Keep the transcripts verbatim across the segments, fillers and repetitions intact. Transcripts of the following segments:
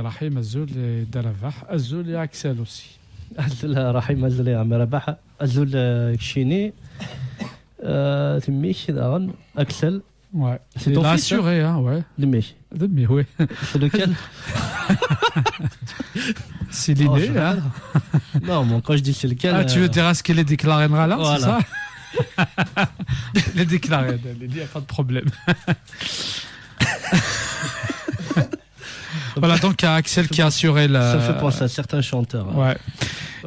Rahim, azul i Dda Rabaḥ, azul i Axel aussi. Azul a Rahim, azul i Ɛemmi Rabaḥ, azul, euh, keččini. Euh, d mmi-k daɣen, Axel. Ouais. C'est ton fils, hein ? Il a assuré, hein, ouais. De mec. De mec, oui. C'est lequel ? C'est l'aîné, hein ? Non, mon, quand je dis c'est lequel, ah, tu veux dire, est-ce qu'il est déclaré là, c'est ça ? Voilà. Il est déclaré, il n'y a pas de problème. Voilà, donc il y a Axel qui a assuré la... Ça me fait penser à certains chanteurs, hein. Ouais.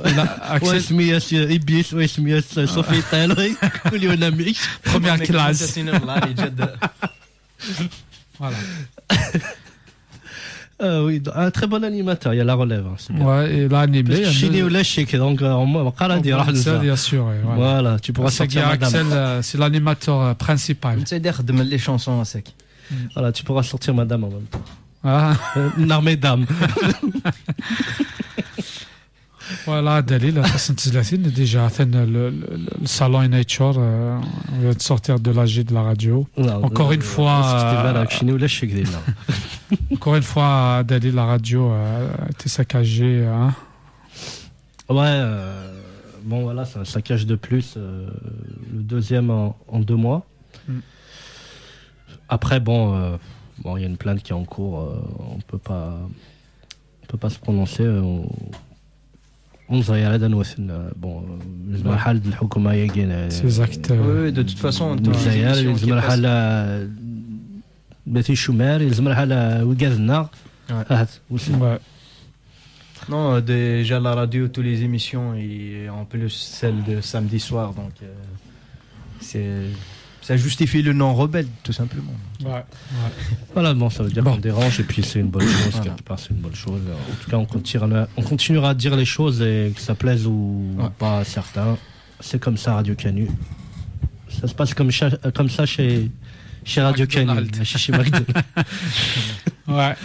Il a Axel. Ouais, Smiyas, euh, Ibis, ouais, Smiyas, euh, Sofitel, ouais. Première classe. Voilà. Ah oui, un très bon animateur, il y a la relève, hein, c'est bien. Ouais, il a animé. Parce que chez nous, là, je sais que, donc, euh, on va pas la dire, ça, bien sûr, ouais, voilà. Voilà, tu pourras sortir madame. Axel, euh, c'est l'animateur, euh, principal. C'est-à-dire de les chansons, c'est... Voilà, tu pourras sortir madame en même temps. Ah. Euh, non, mesdames. Voilà, Dalil, la Sainte Zlatine, déjà, atteint le, le, le salon Nature, euh, on vient de sortir de l'A G de la radio. Non, encore une fois, euh, chez nous, là, je suis gris, là. Encore une fois, Dalil, la radio, euh, a été saccagée, hein. Ouais, euh, bon, voilà, c'est un saccage de plus, euh, le deuxième en, en deux mois. Mm. Après, bon, euh, bon, il y a une plainte qui est en cours, euh, on peut pas, on peut pas se prononcer, euh, on, on se regarde à nous, c'est une, euh, bon, euh, c'est une... Ces actes, euh, oui, oui, de toute façon, dans les émissions qui passent. ما تيشومار يلزم الحال ويقادنا. Ouais. Ouais. Non, euh, déjà la radio, toutes les émissions, et en plus celle de samedi soir, donc, euh, c'est, ça justifie le nom Rebelle, tout simplement. Ouais, ouais. Voilà, bon, ça veut dire qu'on dérange, et puis c'est une bonne chose, quelque part, c'est une bonne chose. En tout cas, on continuera, on continuera à dire les choses, et que ça plaise ou pas à certains. C'est comme ça, Radio Canu. Ça se passe comme, comme ça chez, chez Radio Canu, chez, chez McDonald's. Ouais.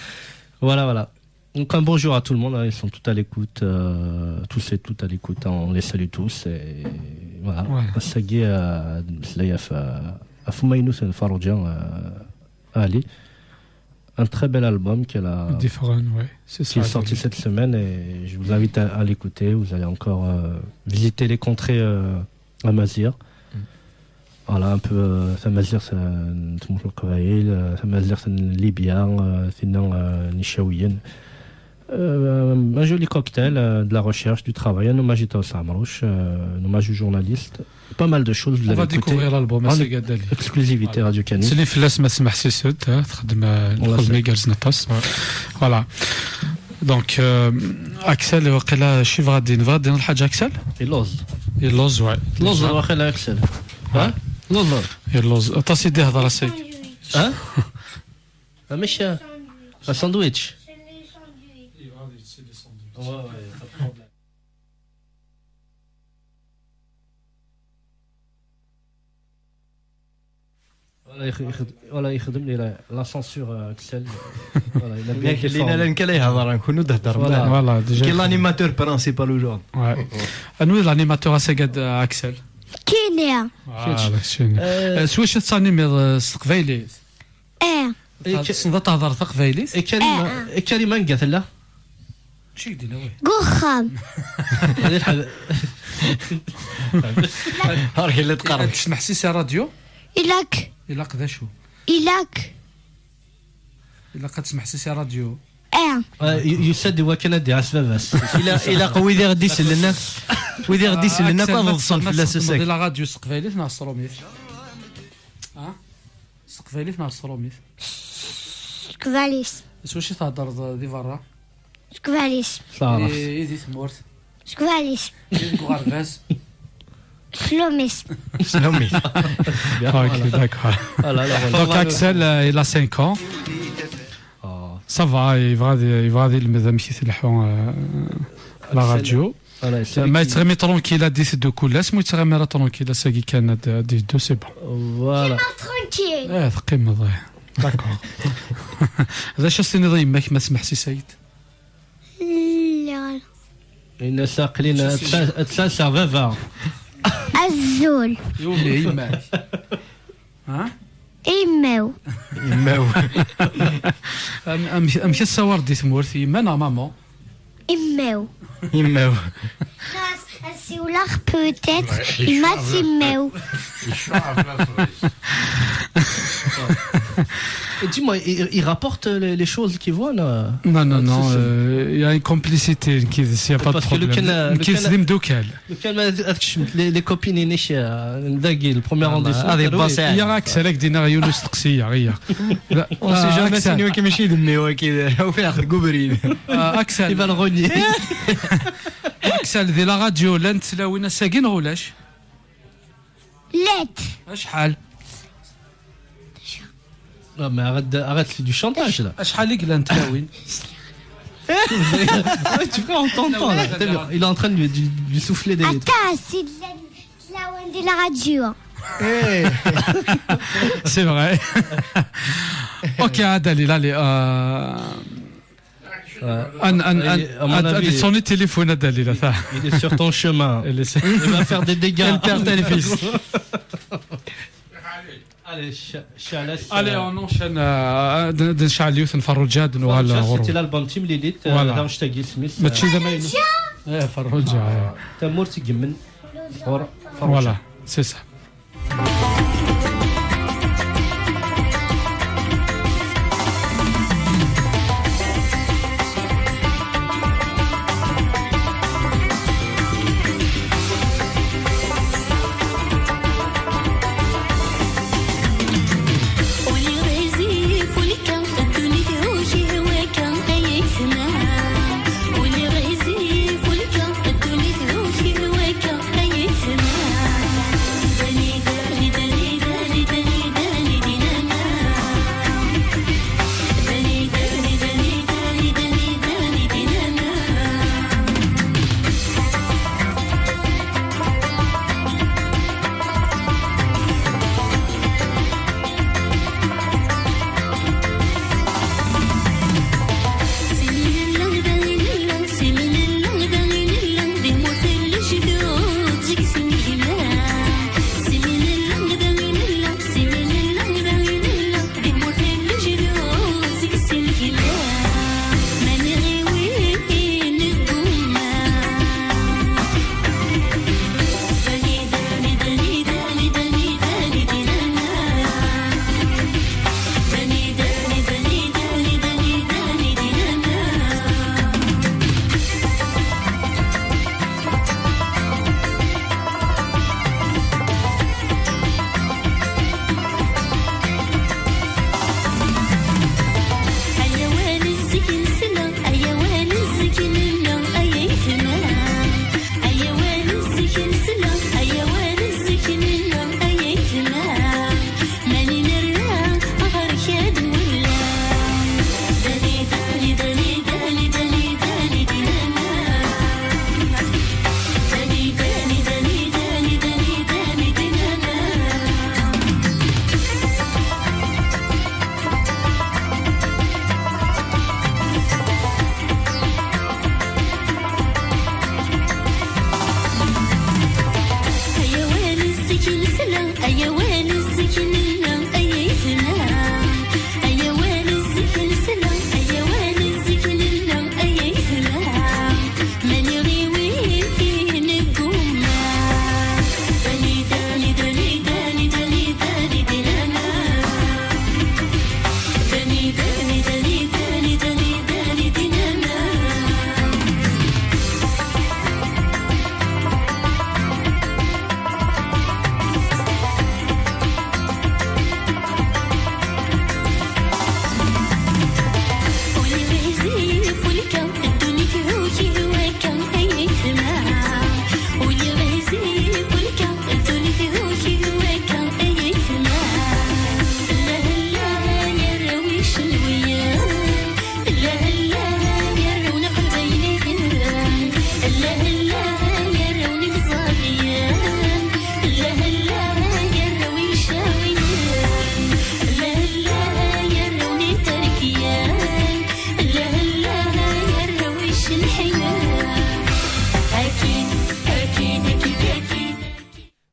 Voilà, voilà. Donc un bonjour à tout le monde, hein, ils sont tous à l'écoute, euh, tous et toutes à l'écoute, hein, on les salue tous et voilà. Ouais. Ass-agi, euh, d lmeslaya ɣef, ɣef umaynut n Ferruǧa, euh, Ali. Un très bel album qu'elle a, qui est sorti cette semaine et je vous invite à, à l'écouter. Vous allez encore, euh, visiter les contrées, euh, amaziɣ. Mm. Voilà, un peu, euh, tamaziɣt, euh, n tmurt n Leqbayel, euh, tamaziɣt n Libya, euh, tinna, euh, n Icawiyen. Euh, un joli cocktail, euh, de la recherche, du travail, un hommage à Taous Amrouche, euh, un hommage aux journalistes. Pas mal de choses, vous allez écouter. On va découvrir l'album en exclusivité, Radio Canu. Voilà. Sli fell-as ma tesmeḥsiseḍ, hein, txeddem, euh, voilà, lxedma igerrzen aṭas. Ouais. Voilà. Donc, euh, Axel, waqila ci bɣa din, bɣa din lḥaǧa Axel? Yelluẓ. Yelluẓ, ouais. Yelluẓ waqila Axel. Ha? Yelluẓ. Yelluẓ. Aṭas i d-ihḍer ass-agi. Ha? Ah, mačči un sandwich. Ouais, ouais, pas de problème. Voilà, ix-, ix-, voilà, ixdem li la, la censure, euh, Axel. Voilà, il a bien défendu. Lina llan kan ihḍeṛ, kunwi d-theddṛem. Voilà. Voilà, déjà. Qui est l'animateur principal aujourd'hui. Ouais. Anwa i d l'animateur ass-agi, euh, Axel? Kini. Voilà, kečč. Kečč. Euh, euh, s wacu tettanimeḍ, euh, s teqbaylit? Eh. Tessneḍ ad tehḍreḍ taqbaylit? Eh, Karima, eh, eh. Eh, Karima, anga tella? Mačči deg din, away. Deg uxxam. Ɣer-k la teqqareḍ. Ad tesmeḥsis i ṛṛadyu? Ilaq. Ilaq d acu? Ilaq. Ilaq ad tesmeḥsis i ṛṛadyu. Eh. Ah, y-, yusa-d i wakken ad iɛass baba-s. Ilaq, ilaq wid i ɣ-d-isellen akk, wid i ɣ-d-isellen akk ad ḍsen fell-as ass-agi. Di la radio s teqbaylit neɣ s tṛumit? Ah? S teqbaylit neɣ s tṛumit? S teqbaylit. S wacu i theddreḍ di berra? S teqbaylit. I, i di tmurt? S teqbaylit. I deg uɣerbaz? S tṛumit. S tṛumit. Ok, d'accord. Voilà, voilà. Donc, Axel, euh, il a cinq ans. Oh. Ça va, yebɣa ad, yebɣa ad yelmed amek i tleḥḥu, euh, la radio. Voilà, c'est lui qui... Ma yettɣimi tranquille, ad d-iteddu kul ass, ma yettɣimi ara tranquille, ass-agi kan ad, ad d-yeddu, c'est bon. Voilà. Tranquille. Eh, teqqimeḍ, eh. D'accord. D acu as-tiniḍ i yemma-k ma tesmeḥsis-ak-d? Lliɣ. Ini-as aql-in ad tla-, ad tlaseɣ baba. Azul. Iwumi, i yemma-k? Ha? Immaw. Immaw. Am- amek amek ad tessawaleḍ di tmurt, yemma neɣ mama? Immaw. Immaw. As- asiwleɣ peut-être. Imma s immaw. Dis-moi, il, il rapporte les, les choses qu'il voit là? Non, non, non, euh, il y a une complicité, il n'y a pas de problème. Parce que le Canada, le Canada, Lukan, ad, ad kecment les, les copines-inek, euh, dagi, le premier arrondissement. Ad ibaṣ. Ya Aksal, ak d-iniɣ yiwen usteqsi, ya, ya. On sait jamais, Aksal. Sinu-k mačči d mmi-w, waki, ufiɣ deg ubrid. Ah, Aksal. Il va le renier. Aksal, di la radio, llant tlawin ass-agi neɣ ulac? Llant. Acḥal? Ah, mais arrête, de- arrête du chantage, là. Acḥal i yellan tlawin? Ouais, tu peux entendre pas, là. T'as vu, il est en train de lui, de lui souffler des... Attends, c'est de la, de la, de la radio. Eh. C'est vrai. Ok, à Dalil, allez. Euh... Ouais. Ad, ad, ad, ad, ad sonner téléphone à Dalil, attends. Il est sur ton chemin. Il est... Il va faire des dégâts. Quel père, tel fils. Allez, ch- Chalas, Allez, euh, on enchaîne, euh, d- d- nceɛl yiwet n Ferruǧa, ad nuɣal Ferruǧa, ɣur-, c'était l'album timlilit, euh, voilà. Taɣect-agi isem-is, mačči d amaynut. Eh, Ferruǧa, eh. Tamurt igemmen ɣur Ferruǧa. Voilà, c'est ça.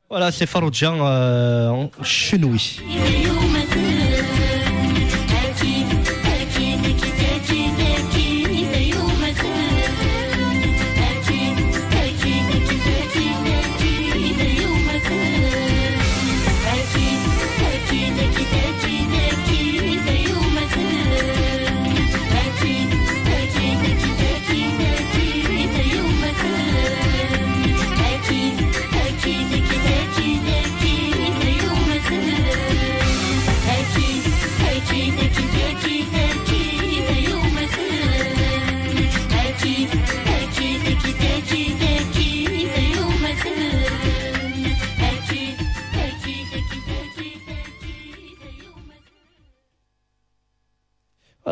Voilà, c'est Farouja, euh, en chenoui.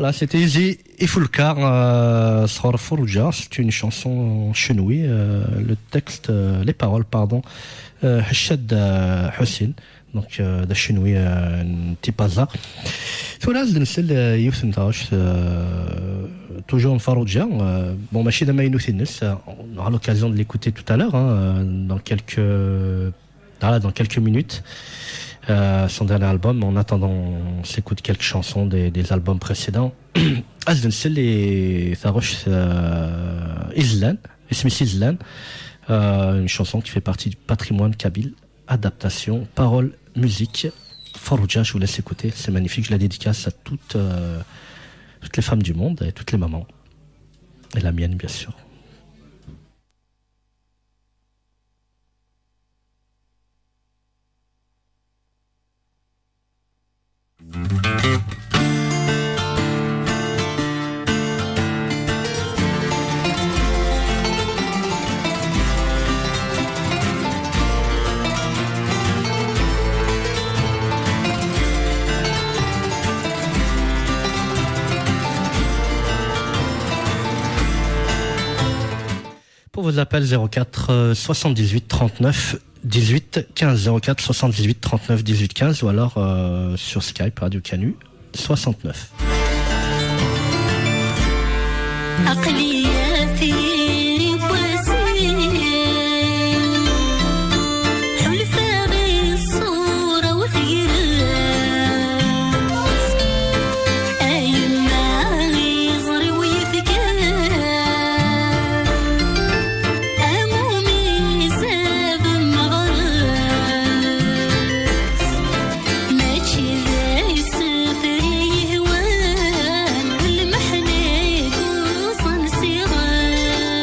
Ah, c'était Izi Ifulka, euh, sɣur Frouja. C'est une chanson en chenoui. Euh, le texte, euh, les paroles, pardon, euh, Hachad, euh, Hussein. Donc, euh, d acenoui, euh, n Tipaza. Tura, ad nsel, euh, yiwet n taɣect, euh, toujours n Frouja. Euh, bon, mačči d amaynut-ines, euh, on aura l'occasion de l'écouter tout à l'heure, hein, euh, dans quelques, voilà, dans quelques minutes. Euh, son dernier album. En attendant, on s'écoute quelques chansons des, des albums précédents. Ad nsel i taɣect, euh, Izlan, isem-is Izlan, euh, une chanson qui fait partie du patrimoine kabyle. Adaptation, parole, musique. Frouja, je vous laisse écouter, c'est magnifique. Je la dédicace à toutes, euh, toutes les femmes du monde et toutes les mamans. Et la mienne, bien sûr. Pour vos appels, zéro quatre, euh, soixante-dix-huit trente-neuf dix-huit quinze, zéro quatre soixante-dix-huit trente-neuf dix-huit quinze, ou alors, euh, sur Skype, Radio Canu soixante-neuf. Aql-iyi a tiri n wasif, ḥulfaɣ i ṣṣura-w tegrez. A yemma, iẓri-w yefka, am umizab n meɣres. Mačči d asefri yehwan, lmeḥna i yuẓan s iɣes.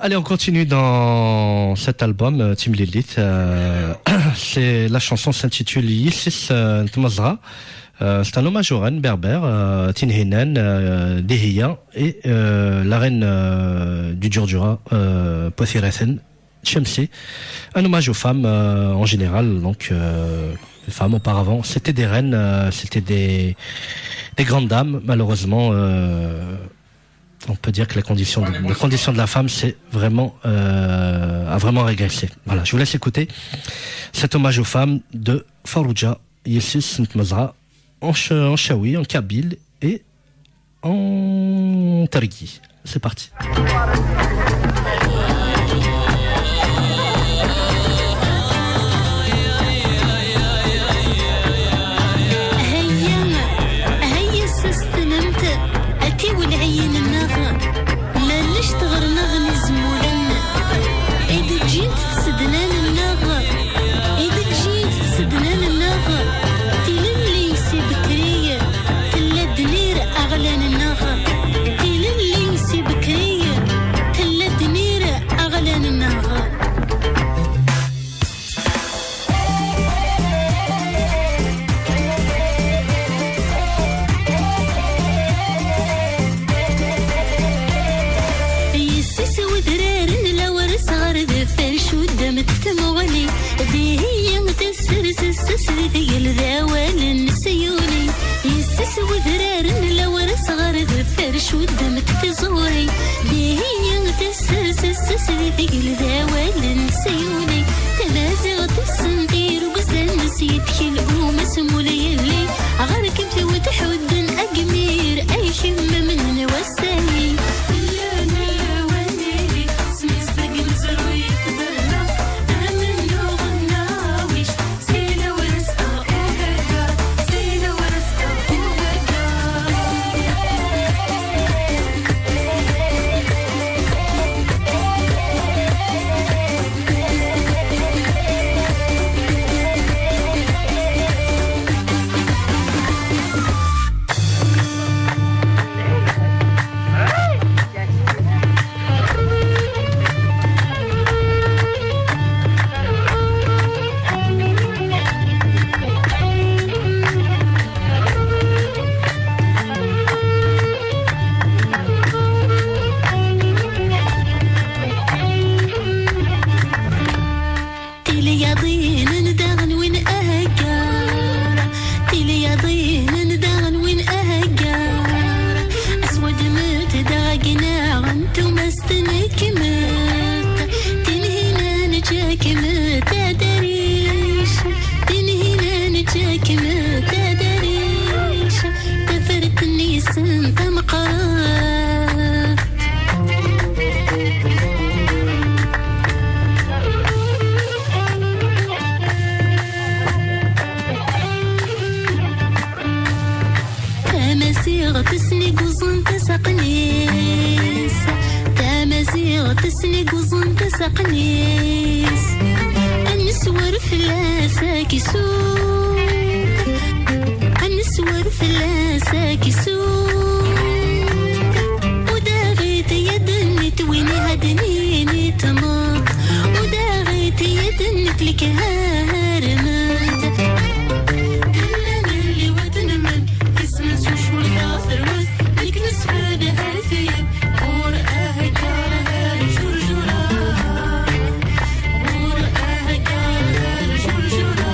Allez, on continue dans cet album, euh, Timlilit. Euh, c'est, la chanson s'intitule Yis-s, euh, n tmeẓra. Euh, c'est un hommage aux reines berbères, euh, Tinhinan, euh, Dehiya, et, euh, la reine, euh, du Djurdjura, euh, Pothiraten, Chemsi. Un hommage aux femmes, euh, en général. Donc, euh, les femmes auparavant, c'était des reines, euh, c'était des, des grandes dames. Malheureusement, euh, on peut dire que la condition de, la condition de la femme, c'est vraiment, euh, a vraiment régressé. Voilà, je vous laisse écouter cet hommage aux femmes de Farouja, Yis-s n tmeẓra, en ch-, en chaoui, en kabyle et en tergui. C'est parti. Heyya, heyya, ssnemt, atiwel ɛyin-nneɣ, manec tɣerneɣ n izmulen, i d-ǧǧint tsednan-nneɣ, i d-ǧǧint tsednan-nneɣ, tilelli si Bekri, tella-d nir aɣlan-nneɣ, tilelli si Bekri, tella-d nir aɣlan-nneɣ. Yis-s wedrar n Lawres ɣer deffir, cuddemt tmuɣli, dihi tessers ssas di tgelda awal n Siyuni. Yis-s wedrar n Lawres ɣer deffir, cuddemt tiẓuri, dihi tessers ssas di tgelda awal n Siyuni. Tamaziɣt tessen tirugza-nnes, yettkel umas mula yelli, ɣer-kem tewwet ḥudden agmir, ay kemm amnen wass-ayi. Llan lawan-nni, smesdeg nezru yetberra, amennuɣ n Nawic, si Lawres a uhegga, si Lawres a uhegga. Tilyaḍin n daɣen win aheggar, tilyaḍin n daɣen win aheggar, aswadmet daɣ agnaɣ n tumast nekmet, Tinhinan ǧakmet adaric, Tinhinan ǧakmet adaric, tafert-nni-sen tameqqrant. Tamaziɣt tesniguẓen tasaqqen-is, tamaziɣt tesniguẓen tasaqqen-is. Ad neswer fell-as aksum, ad neswer fell-as aksum. Udaɣit yad-nni twini hadnin itmeḍ, udaɣit yad-nni tlikharmet. Llan liwat n men, isem-nsen cwel ɣef rwet, nek nesfad hatiyem, ɣur aheggar har jurjura, ɣur aheggar har jurjura.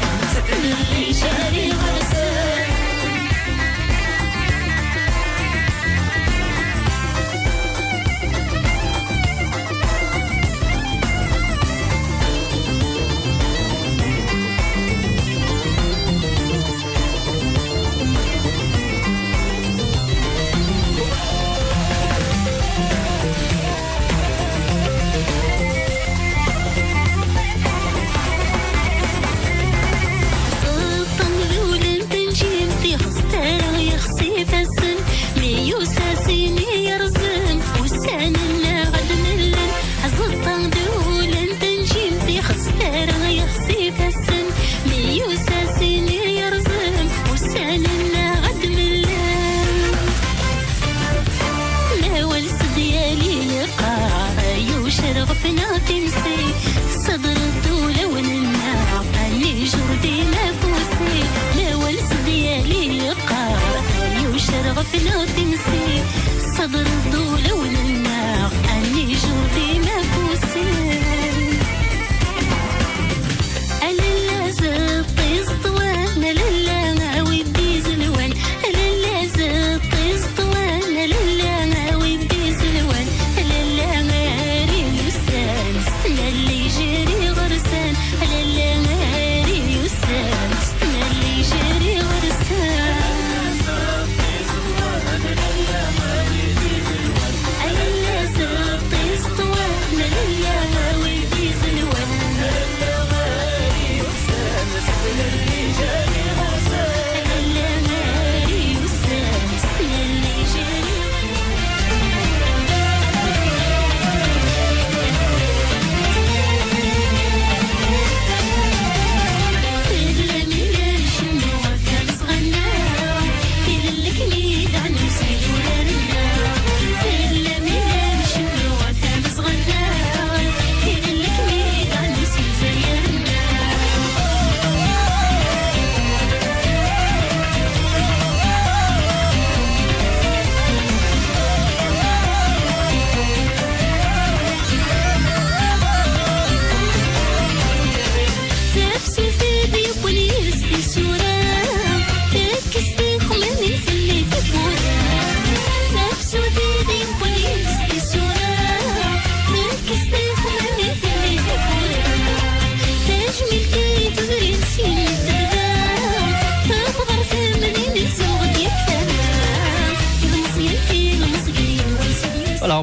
Tteflili jari ɣersen. Ẓeṭṭen d ul n tenjimt, ixeṣ tara ixṣif assen, mi yusa sin yerẓen, ussan-nneɣ ad mellen. Ẓeṭṭen d ul n tenjimt, ixeṣ tara ixṣif assen, mi yusa sin yerẓen, ussan-nneɣ ad mellen. Mawal s dyali yeqqar, yucer ɣef-neɣ timsi, tṣedreḍ ulawen-nneɣ, a nijur d inafusi. Mawal s dyali yeqqar, yucer ɣef-neɣ timsi, tṣedreḍ ulawen-nneɣ, a nijur d inafusi. A lalla zeṭṭ iẓeṭwan, a lalla a wi d-izelwan, a lalla zeṭṭ iẓeṭwan, a lalla a wi d-izelwan, a lalla ari yusan s tmalli jri ɣersan, a lalla ari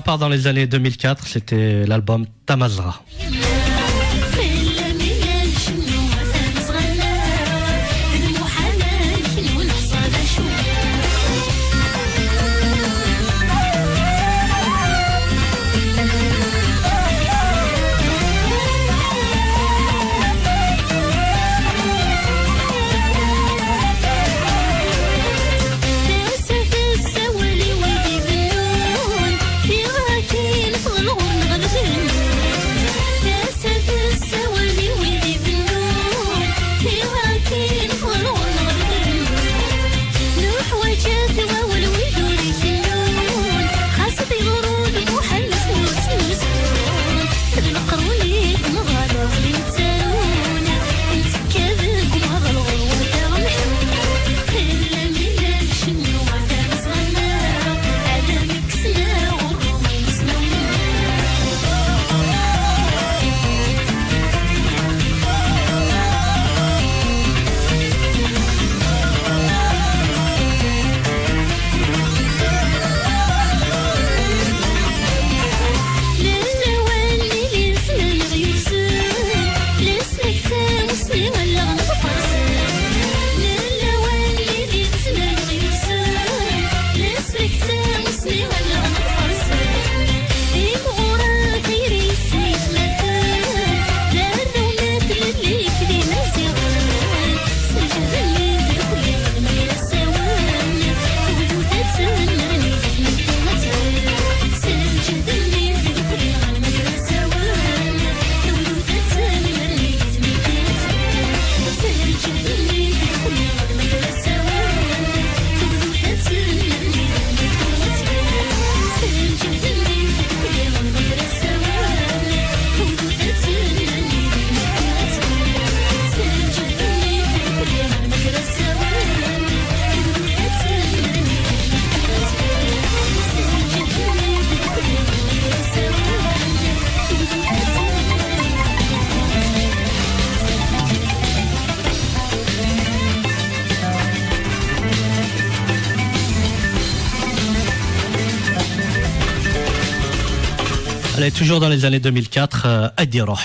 Part dans les années deux mille quatre, c'était l'album Tamazra. Allez, toujours dans les années deux mille quatre, euh, Ad iruḥ.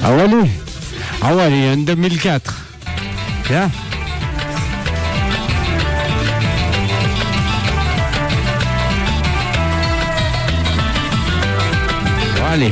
Awali, awali, en deux mille quatre. Ya. Awali.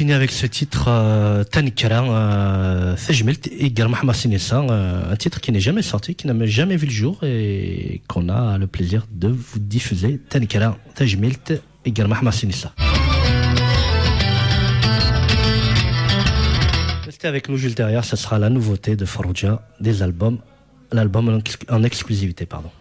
Fini avec ce titre, euh, Tanekra, euh, Tajmilt, Iger Maḥma Sinissa, euh, un titre qui n'est jamais sorti, qui n'a jamais vu le jour et qu'on a le plaisir de vous diffuser. Tanekra, Tajmilt, Iger Maḥma Sinissa. Restez avec nous juste derrière, ça sera la nouveauté de Farouja, des albums, l'album en ex- en exclusivité, pardon.